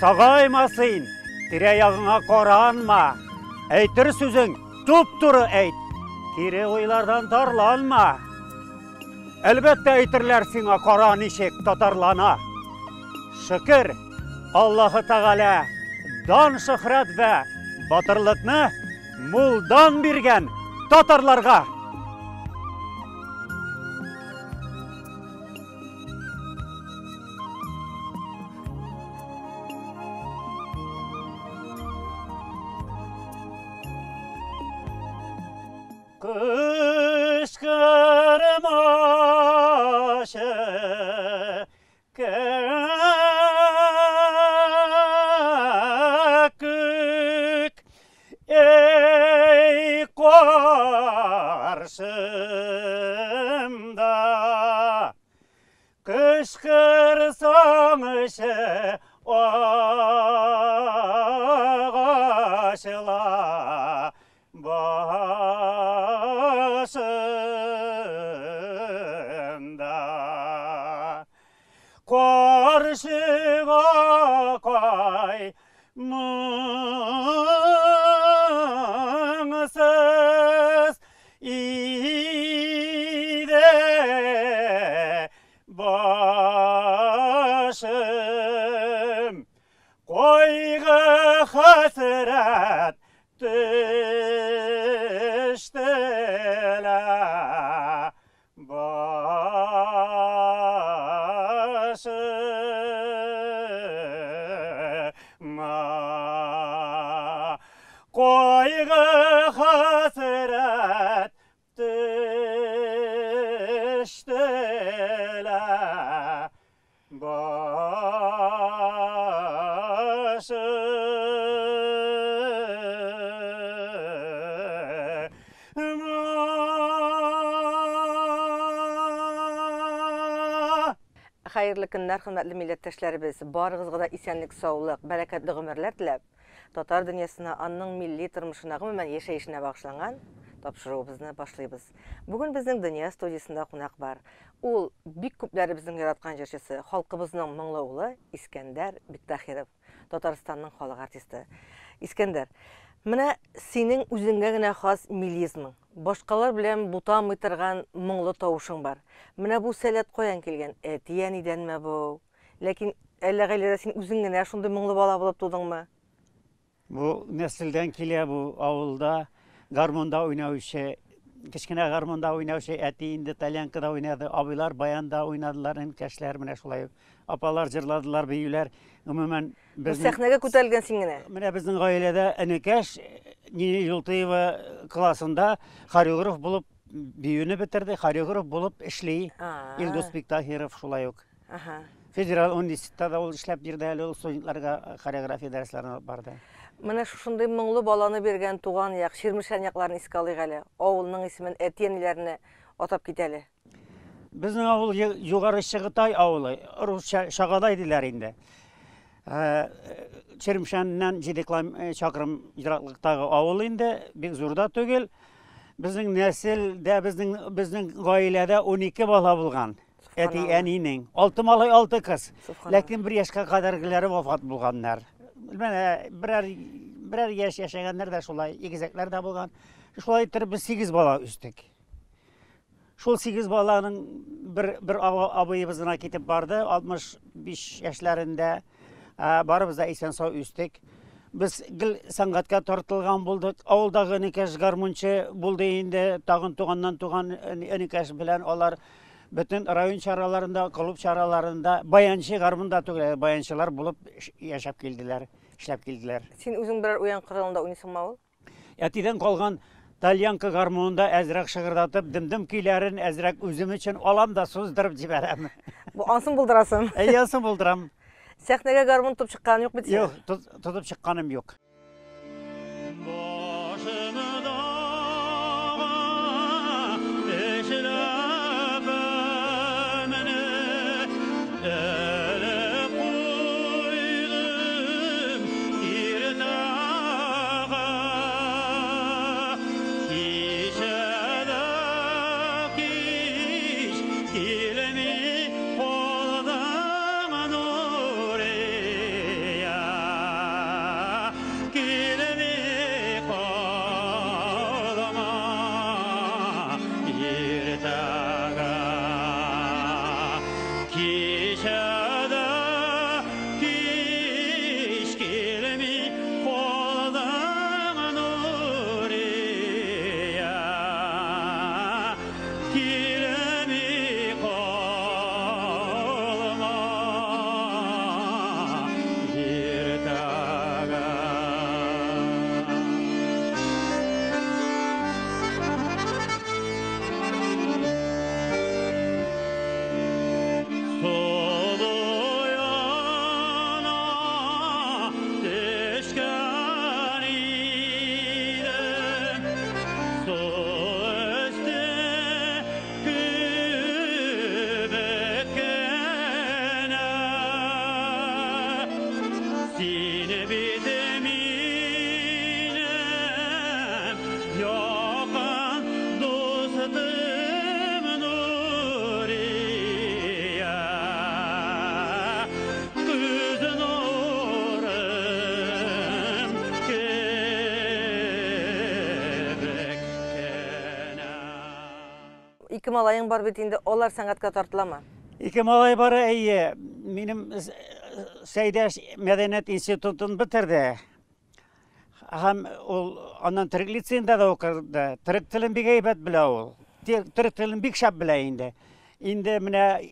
Сагайма син, тирә-ягыңа каранма. Әйтер сүзең туп-туры әйт. Кире уйлардан тарланма. Әлбәттә әйтерләр сиңа кара ничек татарлана. Шөкер, Аллаһы Тәгалә дан шөһрәт вә батырлыкны мулдан биргән татарларга. Кычкырмачы кәккүк, ey каршымда. Кычкырсаңчы агачлар башында. Каршыга кай моңсыз иде башым. Кайгы хәсрәт төште лә башыма. Кайгы хәсрәт төште лә башыма. Хәерле көннәр, хөрмәтле милләттәшләребез. Барыгызга да исәнлек, саулык, бәрәкәтле гомерләр теләп, татар дөньясына, аның милли тормышына, гомумән яшәешенә багышланган тапшыруыбызны башлыйбыз. Бүген безнең Дөнья студиясендә кунак бар. Ул бик күпләребезнең яраткан җырчысы, халкыбызның моңлы улы Искәндәр Биктахиров, Татарстанның халык артисты. Искәндәр, менә синең үзеңгә генә хас мелизмың, башкалар белән бутамый торган моңлы тавышың бар. Менә бу сәләт каян килгән? Әти-әнидәнме бу? Ләкин әллә гаиләдә син үзең генә шундый моңлы бала булып тудыңмы? Бу нәселдән килә, бу авылда гармунда уйнаучы, кечкенә гармунда уйнаучы әти инде тальянкада уйнады, абыйлар баянда уйнадылар, энекәшләр менә шулай ук. Апалар җырладылар, биюләр. Гомумән, безнең сәхнәгә күтәрелгән син генә. Менә безнең гаиләдә энекәш Нина Юлтыева классында хореограф булып биюне бетерде, хореограф булып эшли. Илдус Биктахиров шулай ук. Ага. Федераль университетта да ул эшләп йөрде әле, ул студентларга хореография дәресләрен алып барды. Менә шушындый моңлы баланы биргән туган як, Чирмешән якларын искә алыйк әле. Авылның исемен, әти-әниләрне атап кит әле. Безнең авыл Югары Чыгытай авылы, русча Шагадай диләр инде. Чирмешәннән 7 чакрым ераклыктагы авыл инде, бик зур да түгел. Безнең нәселдә, безнең гаиләдә 12 бала булган. Әти әнинең 6 малай, 6 кыз. Ләкин бер яшькә кадәргеләре вафат булганнар. Менә берәр яшь яшәгәннәр дә шулай, игезәкләр дә булган. Шулай итеп без 8 бала үстек. Шул 8 баланың бер абыебыз гына китеп барды, 65 яшьләрендә. Барыбыз да исән-сау үстек. Без гел сәнгатькә тартылган булдык. Авылдагы энекәш гармунчы булды инде, тагын туганнан туган энекәш белән алар бөтен район чараларында, клуб чараларында баянчы, гармунда түгел, баянчылар булып яшәп килделәр, эшләп килделәр. Син үзең берәр уен коралында уйныйсыңмы ул? Әтидән калган тальянка гармунында әзрәк шыгырдатып, дым-дым көйләрен әзрәк үзем өчен алам да суздырып җибәрәм. Бу ансын булдырасың. Әйе, ансын булдырам. Сәхнәгә гармун тотып чыкканың юк бит синең? Юк, тотып чыкканым юк. Ике малаең бар бит инде, алар сәнгатькә тартыламы? Ике малай бар, әйе. Минем Сәйдәш мәдәният институтын бетерде. Һәм ул аннан төрек лицеенда да укыды. Төрек телен бик әйбәт белә ул. Төрек телен бик шәп белә инде. Инде менә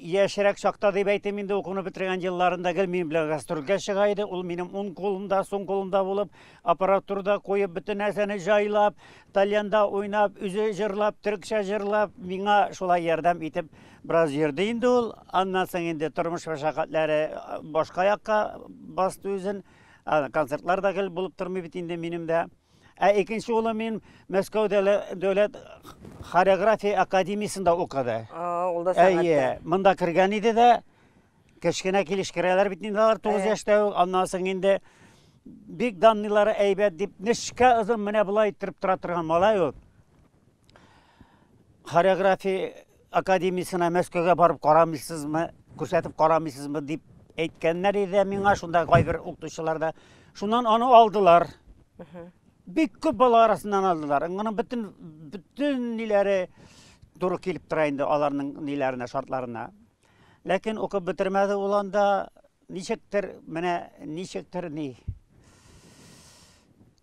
яшьрәк чакта дип әйтим инде, укуны бетергән елларында гел минем белән гастрольгә чыга иде. Ул минем уң кулымда, сул кулымда булып, аппаратурада куеп, бөтен нәрсәне җайлап, тальянда уйнап, үзе җырлап, төрекчә җырлап, миңа шулай ярдәм итеп бераз йөрде инде ул. Аннан соң инде тормыш мәшәкатьләре башка якка басты үзен. Концертлар да гел булып тормый бит инде минем дә. Ә икенче улым мин Мәскәү дәүләт хореография академиясендә укыды. Ул да сәнгатьтә. Әйе, монда кергән иде дә, кечкенә килеш керәләр бит инде алар 9 яшьтә үк. Аннан соң инде бик данныйлары әйбәт дип, нечкә озын менә болай иттереп тора торган малай ул. Хореография академиясенә Мәскәүгә барып карамыйсызмы, күрсәтеп карамыйсызмы дип әйткәннәр иде миңа шунда кайбер укытучылар да. Шуннан аны алдылар. Бик күп бала арасыннан алдылар. Аның бөтен бөтен ниләре туры килеп тора инде аларның ниләренә, шартларына. Ләкин укып бетермәде ул анда. Ничектер, менә ничектер ни.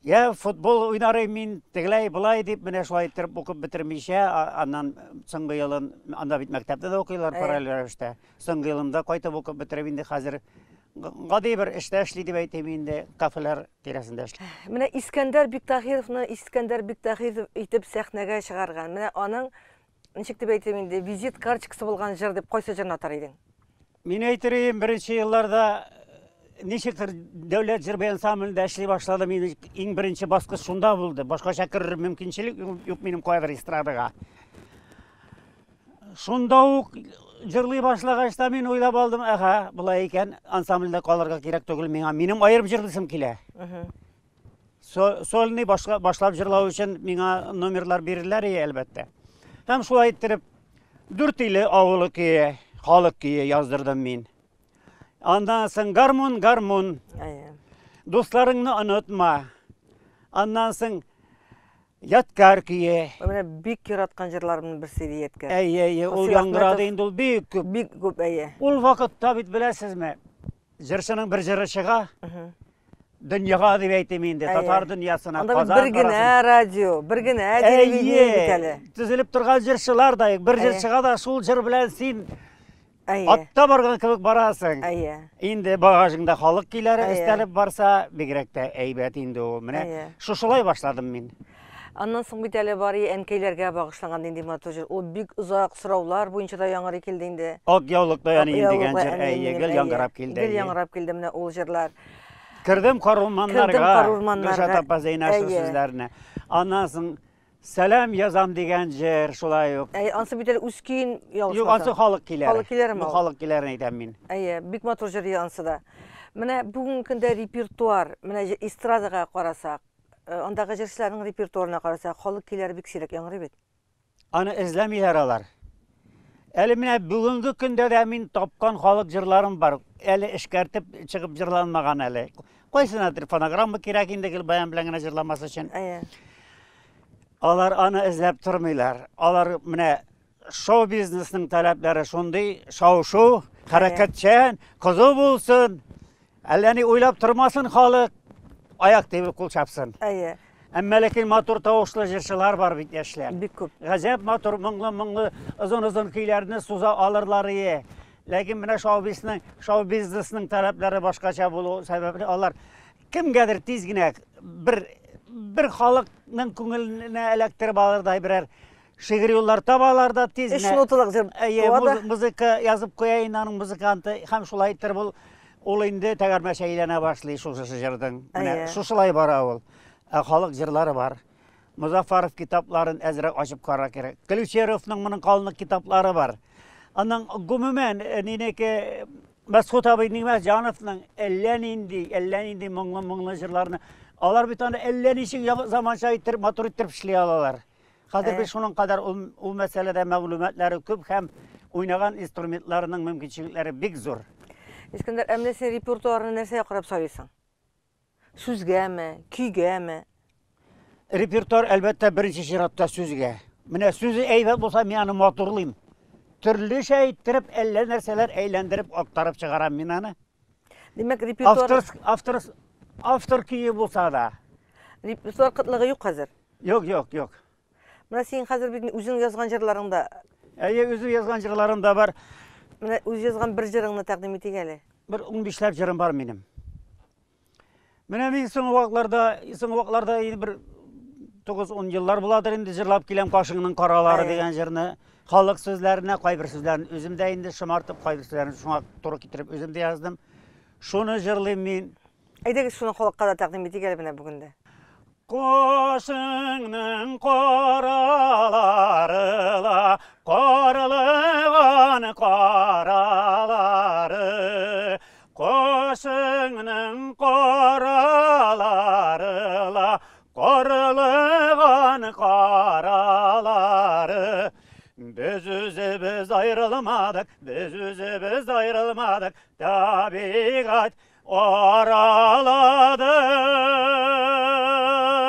Я футбол уйнарым мин, тегеләй, болай дип, менә шулай иттереп укып бетермичә, аннан соңгы елын, анда бит мәктәптә дә укыйлар параллель рәвештә. Соңгы елында кайтып укып бетереп инде хәзер гади бер эштә эшли дип әйтим инде, кафелар тирәсендә эшли. Менә Искәндәр Биктаһировны Искәндәр Биктаһиров итеп сәхнәгә чыгарган. Менә аның, ничек дип әйтим инде, визит карточкасы булган җыр дип кайсы җырны атар идең? Мин әйтер идем, беренче елларда ничектер дәүләт җыр ансамблендә эшли башладым. Мин иң беренче баскыч шунда булды. Башкача керер мөмкинчелек юк минем кайбер эстрадага. Шунда ук җырлый башлагач та мин уйлап алдым, әһә, болай икән, ансамбльдә калырга кирәк түгел миңа. Минем аерым җырлыйсым килә. Сольный башлап җырлау өчен миңа номерлар бирерләр ие, әлбәттә. Һәм шулай иттереп Дүртөйле авылы көе, халык көе яздырдым мин. Аннан соң гармун, гармун. Дусларыңны онытма. Аннан соң Ядкәр көе. Менә бик яраткан җырларымның берсе иде Ядкәр. Әйе, әйе, ул яңгырады инде ул бик күп. Бик күп, әйе. Ул вакытта бит беләсезме, җырчының бер җыры чыга. Дөньяга дип әйтим инде, татар дөньясына, Анда Казан бер генә радио, бер генә телевидение бит әле. Төзелеп торган җырчылар да, бер җыр чыга да, шул җыр белән син атта барган кебек барасың. Әйе. Инде багажыңда халык көйләре өстәлеп барса, бигрәк тә әйбәт инде ул. Менә шушылай башладым мин. Аннан соң бит әле бар әнкәйләргә багышланган нинди матур җыр. Ул бик озак сораулар буенча да яңгырый килде инде. Ак яулыкта әнием дигән җыр, әйе, гел яңгырап килде. Гел яңгырап килде менә ул җырлар. Кердем кар урманнарга. Кердем кар урманнарга. Гөлшат апа Зәйнашева сүзләренә. Аннан соң Сәлам язам дигән җыр шулай ук. Әйе, ансы бит әле үз көен ялгышмасам. Юк, ансы халык көйләре. Халык көйләреме ул? Халык көйләрен әйтәм мин. Әйе, бик матур җыр ансы да. Менә бүгенге көндә репертуар, менә эстрадага карасак, андагы җырчыларның репертуарына карасак, халык көйләре бик сирәк яңгырый бит. Аны эзләмиләр алар. Әле менә бүгенге көндә дә мин тапкан халык җырларым бар. Әле эшкәртеп чыгып җырланмаган әле. Кайсынадыр фонограмма кирәк инде гел баян белән генә җырламас өчен. Әйе. Алар аны эзләп тормыйлар. Алар менә шоу-бизнесның таләпләре шундый, шау-шу, хәрәкәтчән, кызу булсын. Әллә ни уйлап тормасын халык, аяк тибеп кул чапсын. Әйе. Әмма ләкин матур тавышлы җырчылар бар бит яшьләр. Бик күп. Гаҗәп матур, моңлы-моңлы, озын-озын көйләрне суза алырлар ие. Ләкин менә шоу-бизнесның, шоу-бизнесның таләпләре башкача булу сәбәпле алар кемгәдер тиз генә бер бер халыкның күңеленә эләктереп алырдай берәр шигырь юллар табалар да тиз генә. Өч ноталык җыр Әйе, музыка язып куя инде аның музыканты һәм шулай иттереп ул ул инде тәгәрмәч әйләнә башлый шушы җырдың. Менә шушылай бара ул. Ә халык җырлары бар. Мозаффаров китапларын әзрәк ачып карарга кирәк. Ключеровның моның калынлык китаплары бар. Аның гомумән нинеке Мәсхүт абый Нимәтҗановның әллә нинди, әллә нинди моңлы-моңлы җырларны алар бит аны әллә ничек заманча иттереп, матур иттереп эшли алалар. Хәзер без шуның кадәр ул, ул мәсьәләдә мәгълүматлары күп һәм уйнаган инструментларының мөмкинчелекләре бик зур. Искәндәр, ә менә син репертуарны нәрсәгә карап сайлыйсың? Сүзгәме, көйгәме? Репертуар, әлбәттә, беренче чиратта сүзгә. Менә сүзе әйбәт булса, мин аны матурлыйм. Төрлечә иттереп, әллә нәрсәләр әйләндереп, актарып чыгарам мин аны. Димәк, репертуар... Автор, автор, автор көе булса да. Репертуар кытлыгы юк хәзер. Юк, юк, юк. Менә син хәзер бит үзең язган җырларың да. Әйе, үзем язган җырларым да бар. Менә үз язган бер җырыңны тәкъдим итик әле. Бер 15ләп җырым бар минем. Менә мин соңгы вакытларда, соңгы вакытларда инде бер 9-10 еллар буладыр инде җырлап киләм Кашыңның каралары дигән җырны. Халык сүзләренә кайбер сүзләрен үзем дә инде шомартып, кайбер сүзләрен шуңа туры китереп үзем дә яздым. Шуны җырлыйм мин. Әйдәгез шуны халыкка да тәкъдим итик әле менә бүген дә. Кашыңның каралары ла, карлыган каралары. Кашыңның каралары ла, карлыган каралары. Без үзебез аерылмадык, без үзебез аерылмадык, табигать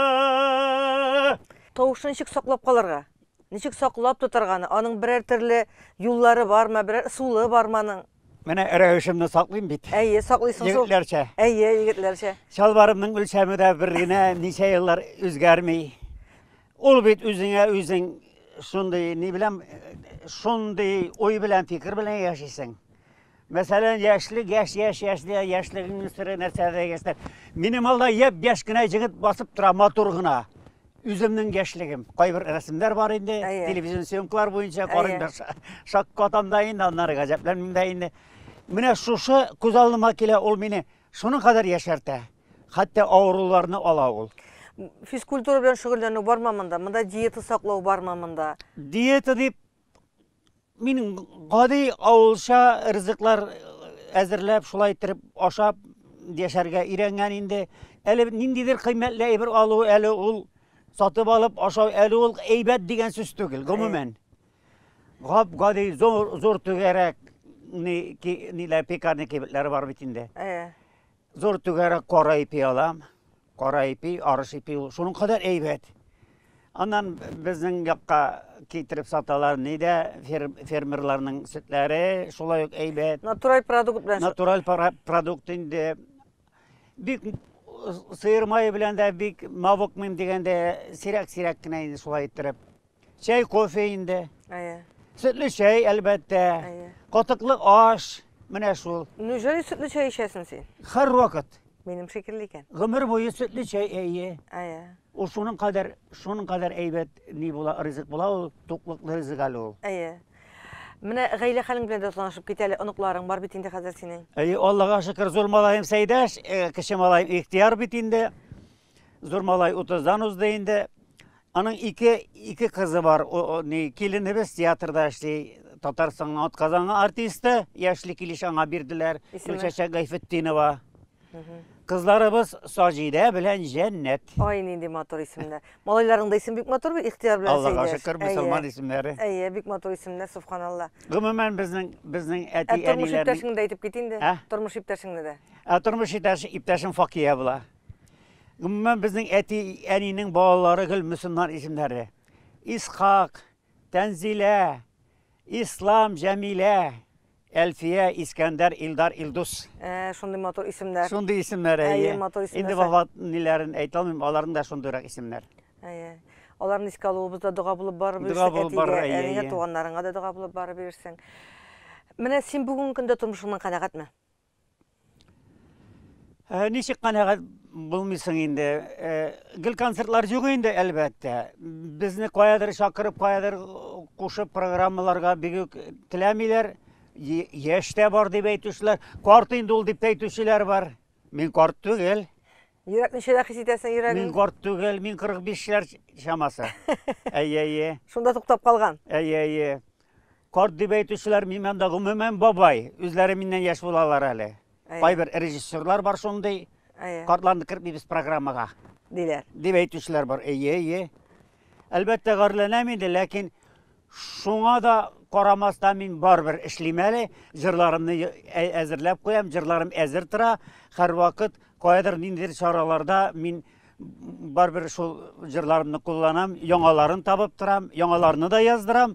аралады. Тавышны ничек саклап калырга? Ничек саклап тотарга аны? Аның берәр төрле юллары бармы, берәр ысулы бармы аның? Менә рәвешемне саклыйм бит. Әйе, саклыйсың шул. Егетләрчә. Әйе, егетләрчә. Чалбарымның үлчәме дә бер генә, ничә еллар үзгәрми. Ул бит үзеңә үзең шундый ни белән, шундый уй белән, фикер белән яшисең. Мәсәлән, яшьлек, яшь, яшь, яшь, яшьлегеңнең сере нәрсәдә яшьлек. Минем алда япь-яшь кенә җегет басып тора, матур гына. Үземнең яшьлегем. Кайбер рәсемнәр бар инде, телевизион съемкалар буенча карыйм да шаккатам да инде, аннары гаҗәпләнмим дә инде. Менә шушы күз алдыма килә, ул мине шуның кадәр яшәртә. Хәтта авыруларны ала ул. Физкультура белән шөгыльләнү бармы монда? Монда диета саклау бармы монда? Диета дип Мин гади авылча ризыклар әзерләп, шулай иттереп ашап яшәргә өйрәнгән инде. Әле ниндидер кыйммәтле әйбер алу, әле ул сатып алып ашау, әле ул әйбәт дигән сүз түгел, гомумән. Гап-гади зур, зур түгәрәк ни, ниләр, пекарня кибетләре бар бит инде. Зур түгәрәк кара ипи алам. Кара ипи, арыш ипи ул шуның кадәр әйбәт. Аннан безнең якка китереп саталар, ни дә фермерларның сөтләре шулай ук әйбәт. Натураль продукт белән. Натураль продукт инде. Бик сыер мае белән дә бик мавыкмыйм дигәндә сирәк-сирәк кенә инде шулай иттереп. Чәй, кофе инде. Әйе. Сөтле чәй, әлбәттә. Әйе. Катыклы аш, менә шул. Неужели сөтле чәй эчәсең син? Һәрвакыт. Минем шикелле икән. Гомер буе сөтле чәй, әйе. Әйе. Ул шуның кадәр, шуның кадәр әйбәт ни була, ризык була ул, туклыклы ризык әле ул. Әйе. Менә гаилә хәлең белән дә танышып кит әле, оныкларың бар бит инде хәзер синең. Әйе, Аллага шөкер, зур малаем Сәйдәш, кече малаем Ихтияр бит инде. Зур малай 30-дан узды инде. Аның ике, ике кызы бар. О, о, ни, киленебез театрда эшли. Татарстанның атказанган артисты. Яшьли килеш аңа бирделәр. Исеме? Гөлчәчәк Гайфетдинова. Кызларыбыз Саҗидә белән Җәннәт. Ай, нинди матур исемнәр. Малайларың да исем бик матур бит, Ихтияр белән Аллага Сәйдәш. шөкер, мөселман исемнәре. Әйе, бик матур исемнәр, субханалла. Гомумән, безнең, безнең Ә тормыш әти-әниләрнең иптәшеңне дә әйтеп кит инде. Ә? Тормыш иптәшеңне дә. Ә тормыш иптәш, иптәшем Факия була. Гомумән, безнең әти-әнинең балалары гел мөселман исемнәре. Исхак, Тәнзилә, Ислам, Җәмилә, Әлфия, Искәндәр, Илдар, Илдус. Ә, шундый матур исемнәр. Шундый исемнәр, әйе. Әйе, матур исемнәр. Инде вафат ниләрен әйтә алмыйм, аларның да шундыйрак исемнәр. Әйе. Аларны искә алуыбыз да дога булып барып Дога бирсен, булып барыр, әтигә, әйе, әнигә, әйе. туганнарыңа да дога булып барып бирсен. Менә син бүгенге көндә тормышыңнан канәгатьме? Э, ничек канәгать булмыйсың инде? Э, гел концертлар юк инде, әлбәттә. Безне каядыр чакырып, каядыр кушып программаларга бик үк теләмиләр. Яшь тә бар дип әйтүчеләр, карт инде ул дип тә әйтүчеләр бар. Мин карт түгел. Йөрәк ничәдә хис итәсең йөрәгең? Мин карт түгел, мин 45-ләр чамасы. Әйе, әйе. Шунда туктап калган. Әйе, әйе. Карт дип әйтүчеләр мин анда гомумән бабай. Үзләре миннән яшь булалар әле. Кайбер режиссерлар бар шундый. Картларны кертмибез программага. Диләр. Дип әйтүчеләр бар. Әйе, әйе. Әлбәттә, гарьләнәм инде, ләкин шуңа да карамастан мин барыбер эшлим әле. Җырларымны әзерләп куям, җырларым әзер тора. Һәрвакыт каядыр ниндидер чараларда мин Барыбер шул җырларымны кулланам, яңаларын табып торам, яңаларны да яздырам.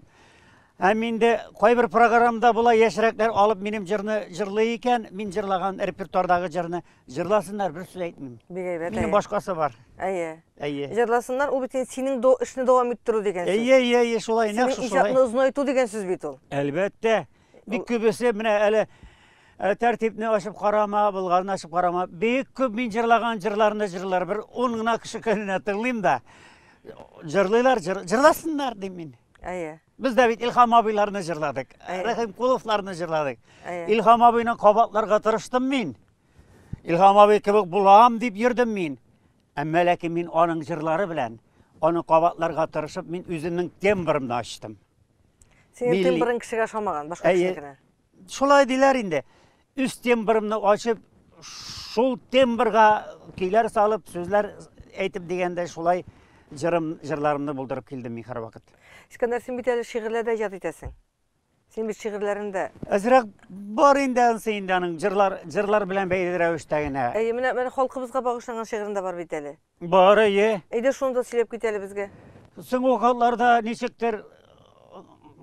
Һәм инде кайбер программда була яшьрәкләр алып минем җырны җырлый икән, мин җырлаган репертуардагы җырны җырласыннар, бер сүз әйтмим. Бик әйбәт. Минем башкасы бар. Әйе. Әйе. Җырласыннар, ул бит инде синең до эшне дәвам иттерү дигән сүз. Әйе, әйе, әйе, шулай, нәкъ Синең шулай. иҗатны озынайту дигән сүз бит ул. Әлбәттә. Бик күбесе менә әле э, тәртипне ачып карама, Болгарны ачып карама. Бик күп мин җырлаган җырларны җырлар. Бер ун гына кеше көненә тыңлыйм да. Җырлыйлар, җыр, җырласыннар дим мин. Әйе. Без дә бит Илһам абыйларны җырладык. Әйе. Рәхим Куловларны җырладык. Әйе. Илһам абыйны кабатларга тырыштым мин. Илһам абый кебек булам дип йөрдем мин. Әмма ләкин мин аның җырлары белән аны кабатларга тырышып, мин үземнең тембрымны ачтым. Синең Милли. тембрың кешегә ошамаган, башка Әйе. кешенекенә. Шулай диләр инде. Үз тембрымны ачып, шул тембрга көйләр салып, сүзләр әйтеп дигәндә шулай җырым, җырларымны булдырып килдем мин һәрвакыт. Искәндәр, син бит әле шигырьләр дә иҗат итәсең. Син бит шигырьләрен дә. Әзрәк бар инде ансы инде аның җырлар, җырлар белән бәйле рәвештә генә. Әйе, менә менә халкыбызга багышланган шигырен дә бар бит әле. Бар, әйе. Әйдә шуны да сөйләп кит әле безгә. Соңгы вакытларда ничектер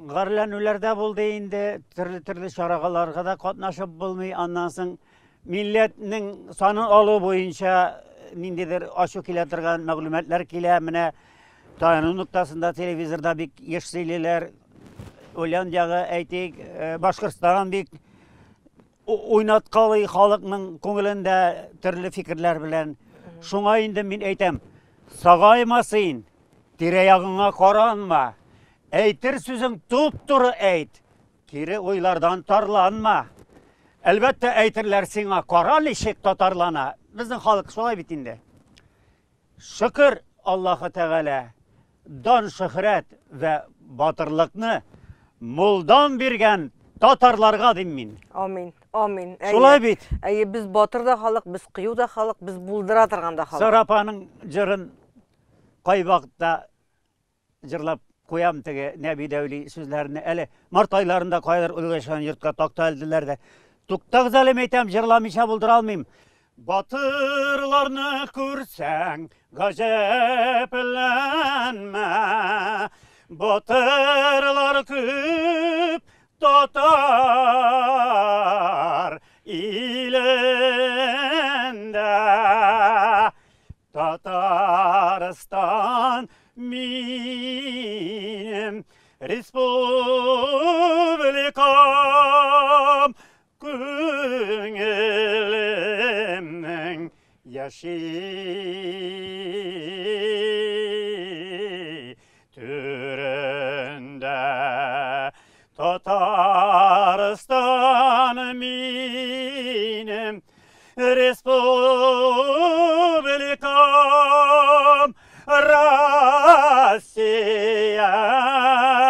гарьләнүләр дә булды инде, төрле-төрле чараларга да катнашып булмый. Аннан соң милләтнең санын алу буенча ниндидер ачу килә торган мәгълүматлар килә. Менә таяну ноктасында телевизорда бик еш сөйлиләр. Ульян ягы, әйтик, э, Башкортстан бик уйнаткалый халыкның күңелендә төрле фикерләр белән. Шуңа инде мин әйтәм, сагайма син, тирә-ягыңа каранма, әйтер сүзең туп-туры әйт, кире уйлардан тарланма. Әлбәттә, әйтерләр сиңа, кара ничек татарлана. Безнең халык шулай бит инде. Шөкер Аллаһы Тәгалә дан шөһрәт вә батырлыкны мулдан биргән татарларга дим мин. Амин. Амин. Әйе. Шулай бит. Әйе, без батыр да халык, без кыю да халык, без булдыра торган да халык. Сара апаның җырын кайвакытта җырлап куям теге Нәби Дәүли сүзләрне. Әле март айларында кайдыр Өлгәшән йортка такта элделәр дә. Туктагыз әле әйтәм, җырламыйча булдыра алмыйм. Батырларны күрсәң, гаҗәпләнмә. Батырлар күп татар илендә. Татарстан минем республикам, күңелемнең яши түрендә. Татарстан минем республикам,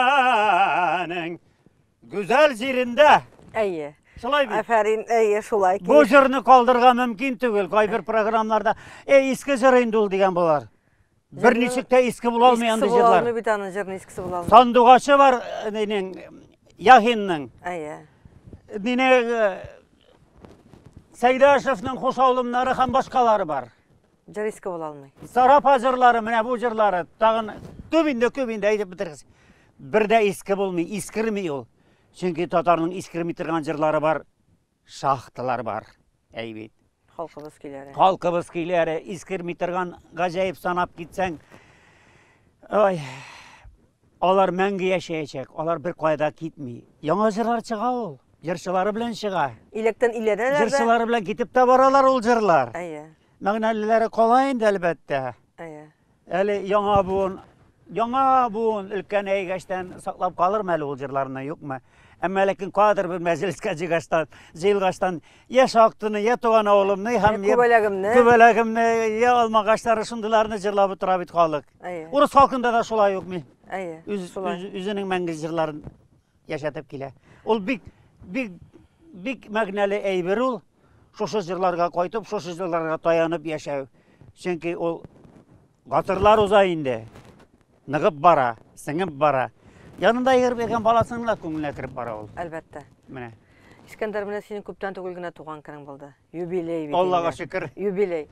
Россиянең гүзәл җирендә. Әйе. Шулай бит? Афәрин, әйе, шулай. Бу җырны калдырырга мөмкин түгел. Кайбер программаларда, "Эй, иске җыр инде ул" дигән булар. Бер ничек тә иске була алмый андый Искесе була җырлар. алмый бит аның җырның искесе була алмый. Сандугачы бар э, нинең Яхинның. Әйе. Нине э, Сәйдәшевнең хушаулымнары һәм башкалары бар. Җыр иске була алмый. Сарапа җырлары, менә бу җырлары тагын күп инде, күп инде әйтеп бетерегез. Бер дә иске булмый, искерми ул. Чөнки татарның искерми торган җырлары бар, шахталар бар. Әй бит. Халкыбыз көйләре. Халкыбыз көйләре искерми торган гаҗәеп санап китсәң, ой, алар мәңге яшәячәк, алар бер кая да китми. Яңа җырлар чыга ул, җырчылары белән чыга. Иләктән иләнәләр дә. Җырчылары белән китеп тә баралар ул җырлар. Әйе. Мәгънәлеләре кала инде әлбәттә. Әйе. Әле яңа буын, яңа буын өлкән әйгәчтән саклап калырмы әле ул җырларны, юкмы? Әмма ләкин кадр бер мәҗлескә җыйгачтан, җыелгачтан я шактыны, я туган авылымны һәм Я күбәләгемне. Күбәләгемне, я алмагачлары шундыйларны җырлап утыра бит халык. Әйе. Урыс халкында да шулай ук ми. Әйе. Үз, Шулай. үз, үзенең мәңге җырларын яшәтеп килә. Ул бик бик бик мәгънәле әйбер ул. Шушы җырларга кайтып, шушы җырларга таянып яшәү. Чөнки ул гасырлар уза инде. Ныгып бара, сеңеп бара. Янында йөреп йөргән баласының да күңеленә кереп бара ул. Әлбәттә. Менә. Искәндәр, менә синең күптән түгел генә туган көнең булды. Юбилей бит. Аллага инде. шөкер. Юбилей.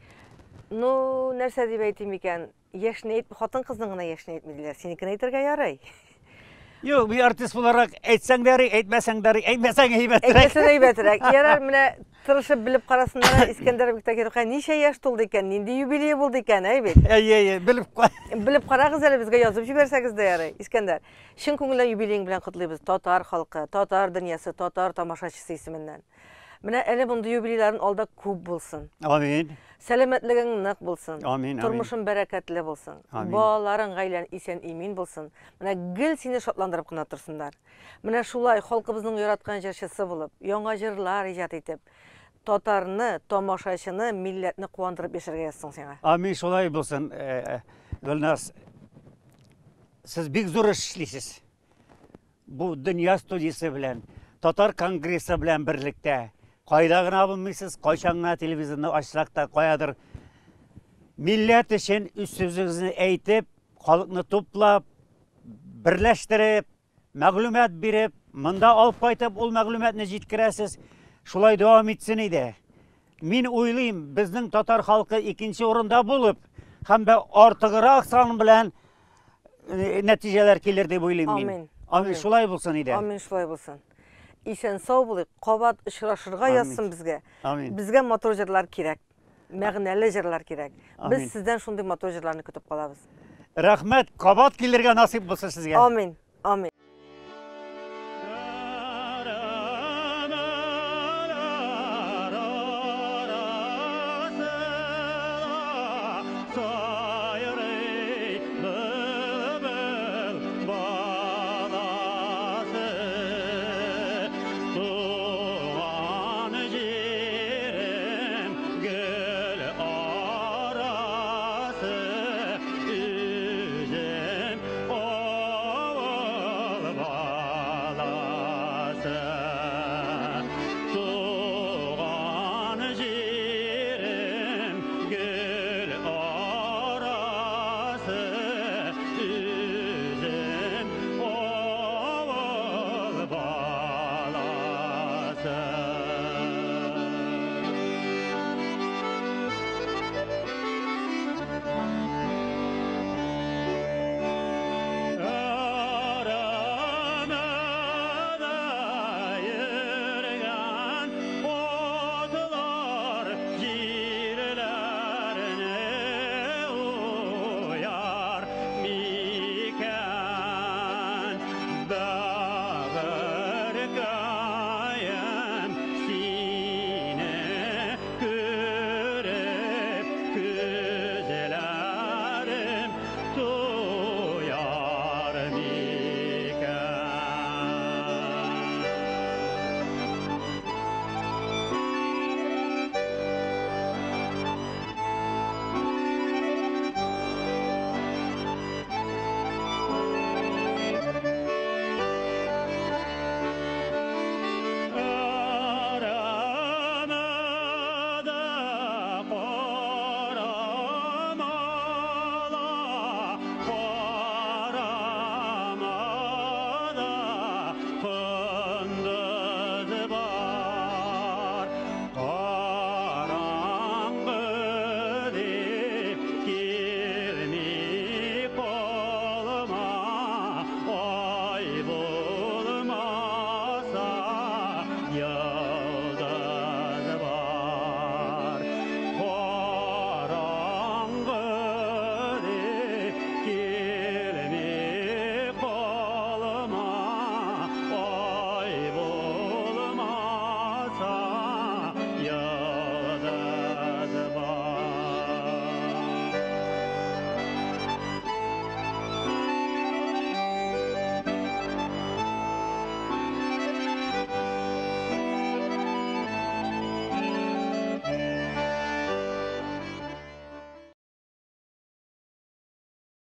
Ну, нәрсә дип әйтим икән? Яшьне әйт, хатын-кызның гына яшен әйтми диләр. Синекен әйтергә ярый. Юк, мин артист буларак әйтсәң дә ярый, әйтмәсәң дә ярый, әйтмәсәң әйбәтрәк. Әйтмәсәң әйбәтрәк. Ярар, менә тырышып белеп карасыннар, Искәндәр Биктакировка ничә яшь тулды икән, нинди юбилее булды икән, әй бит. Әйе, әйе, белеп куй. Белеп карагыз әле, безгә язып җибәрсәгез дә ярый. Искәндәр, чын күңелдән юбилеең белән котлыйбыз. Татар халкы, татар дөньясы, татар тамашачысы исеменнән. Менә әле мондый юбилейларың алда күп булсын. Амин. Сәламәтлегең нык булсын. Амин, амин. Тормышың бәрәкәтле булсын. Амин. Балаларың, гаиләң исән-имин булсын. Менә гел сине шатландырып кына торсыннар. Менә шулай халкыбызның яраткан җырчысы булып, яңа җырлар иҗат итеп, татарны, тамашачыны, милләтне куандырып яшәргә язсын сиңа. Амин, шулай булсын, э, э, Гөлназ. Сез бик зур эш эшлисез. Бу дөнья студиясе белән, татар конгрессы белән берлектә кайда гына булмыйсыз, кайчан гына телевизорны ачсак та, каядыр милләт өчен үз сүзегезне әйтеп, халыкны туплап, берләштереп, мәгълүмат биреп, монда алып кайтып, ул мәгълүматны җиткерәсез. Шулай дәвам итсен иде. Мин уйлыйм, безнең татар халкы икенче урында булып, һәм дә артыграк сан белән э, нәтиҗәләр килер дип уйлыйм мин. Амин. Амин, шулай булсын иде. Амин, шулай булсын. Исән сау булыйк, кабат очрашырга язсын безгә. Амин. Безгә матур җырлар кирәк. Мәгънәле җырлар кирәк. Амин. Без сездән шундый матур җырларны көтеп калабыз. Рәхмәт, кабат килергә насыйп булсын сезгә. Амин. Амин.